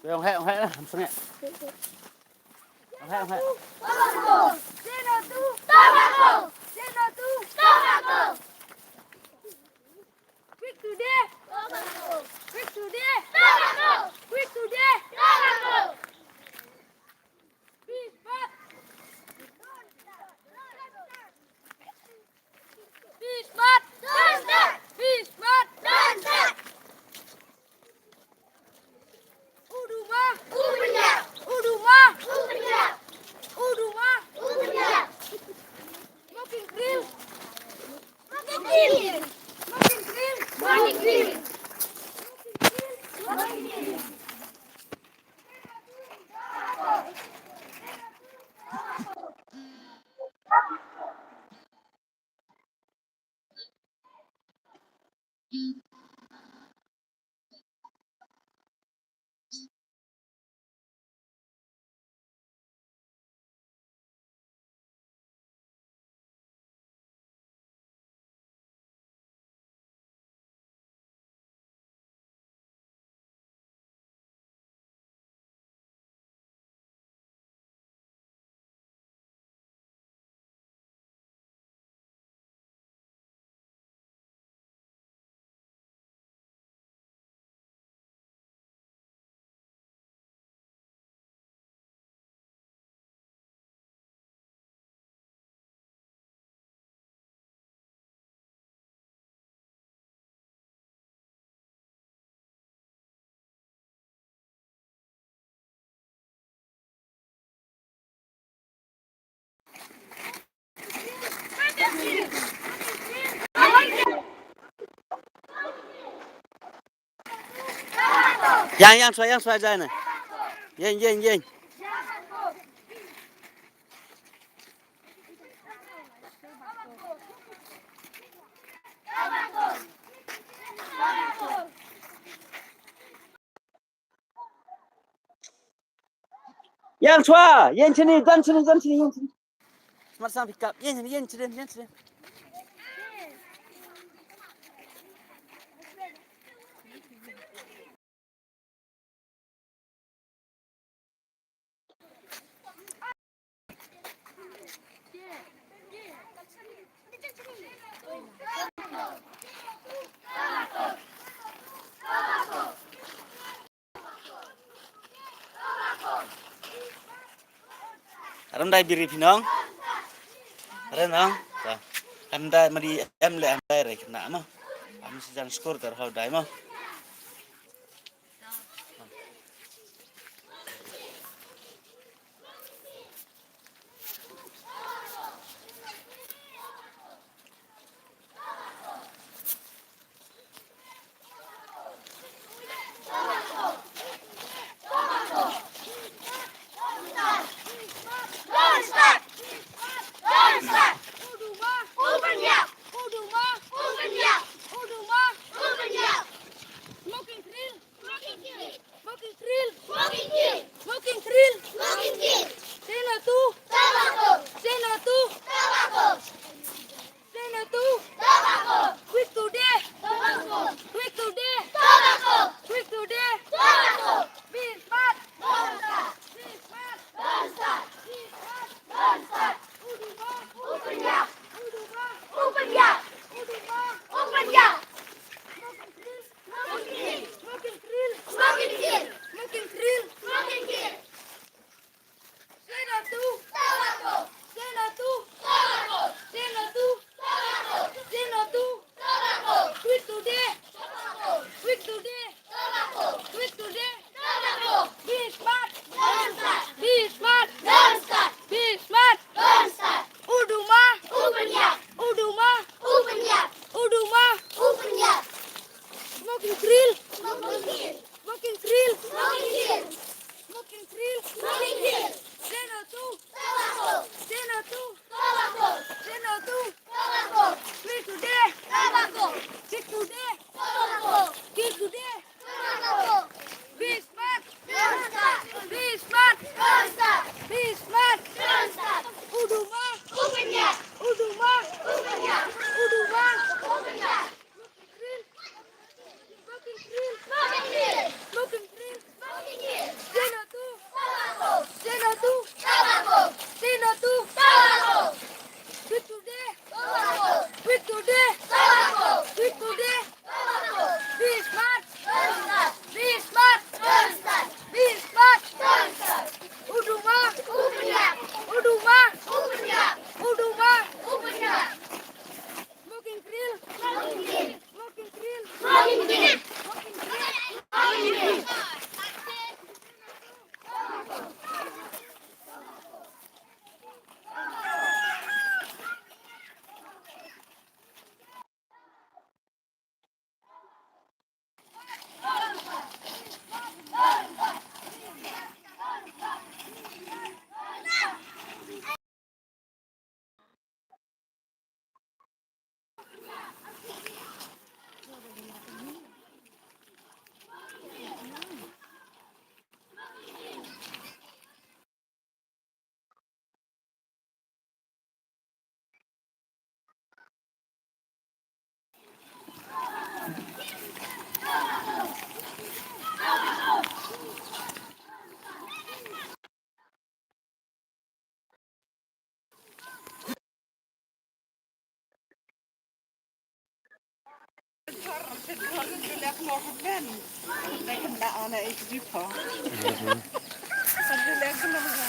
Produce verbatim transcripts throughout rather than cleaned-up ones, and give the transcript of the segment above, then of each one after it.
Ong heh, ong heh lah, ong heh. Ong heh, ong heh. Tobacco! Say no to tobacco! Say no to tobacco! Quit today! Tobacco! Quit today! Tobacco! Quit today! Tobacco! Peace path! Peace path! Don't stop! Peace path! Don't stop! Uduma! Upinya! Uduma! Upinya! Uduma! Upinya! Smoking drill! Smoking drill! Smoking drill! Smoking drill! Yang, yang, shuwa, yang, shuwa, jai na. Yang, yang, yang. Yang shuwa, ïeng shane, jan shane, jan shane, ïeng shane. Smat sam pickup, ïeng shane, ïeng shane, ïeng shane. Aram dai biri phi nong? Aram nong? Ka. Em dai madi em le em dai re kena mo. Am si jan skur ter hau dai mo. Smoking drill! Smoking drill! Smoking drill! Smoking drill! Smoking drill! Say no to tobacco! Say no to tobacco! Say no to tobacco! Quit today! Tobacco! Quit today! Tobacco! Quit today! Tobacco! Peace path! Don't stop! Peace path! Don't stop! Peace path! Don't stop! Uduma! Open up! Uduma! Open up! Uduma! Open up! Smoking drill! Smoking drill! Smoking drill! Smoking drill! Smoking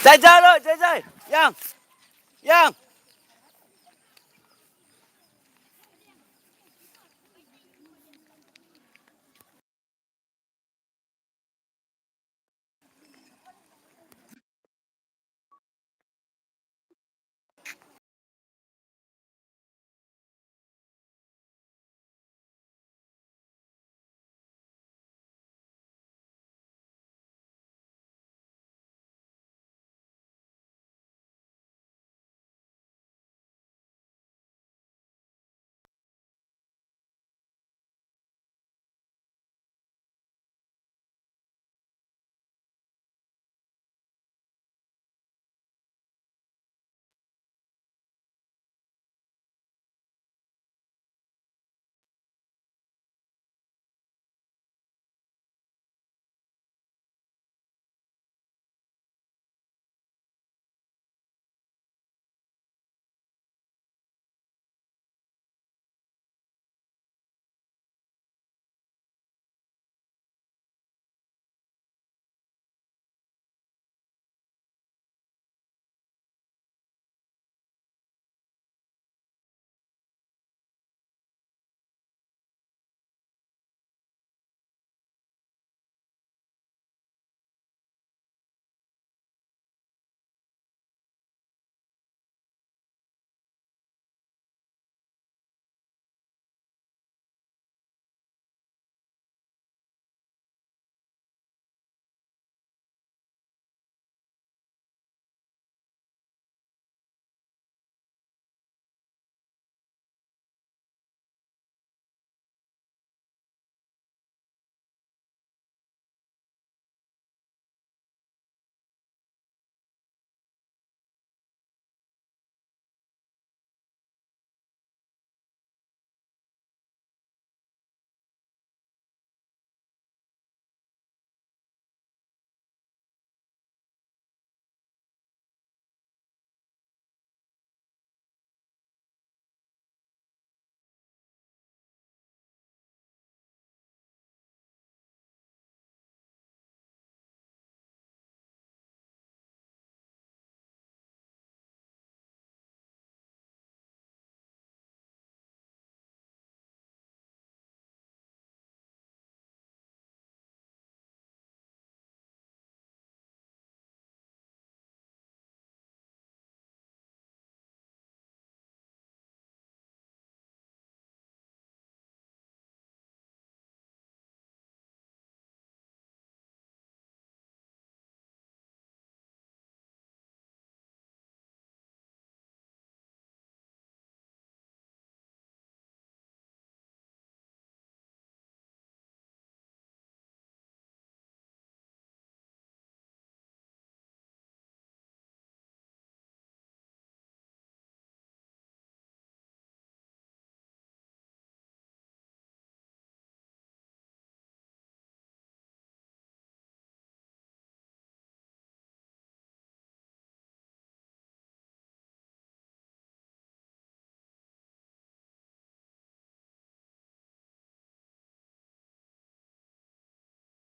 Jai jai lo, jai jai. Yang. Yang.